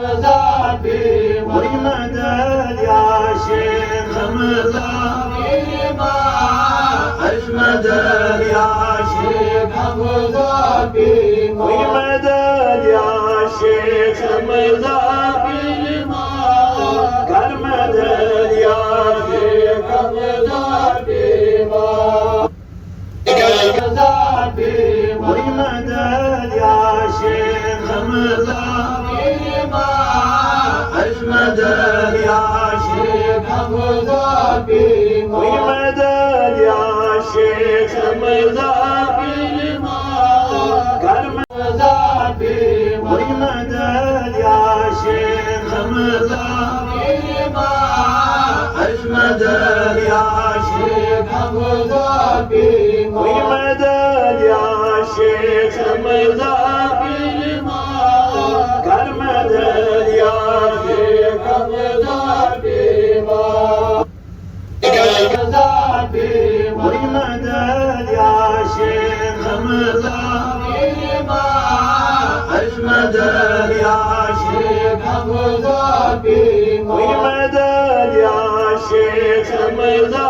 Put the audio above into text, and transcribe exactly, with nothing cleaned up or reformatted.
V مدد یا شیخ حمزہ، V مدد یا شیخ حمزہ، وی مدد یا شیخ حمزہ، کر مدد یا شیخ حمزہ، وی مدد یا شیخ حمزہ، وی مدد یا شیخ حمزہ، وی مدد یا شیخ حمزہ، کر مدد، وی مدد یا شیخ حمزہ، وی مدد یا شیخ حمزہ، وی مدد یا شیخ حمزہ، کر مدد یا شیخ حمزہ، وی مدد یا شیخ حمزہ، وی مدد یا شیخ حمزہ، وی مدد یا شیخ حمزہ،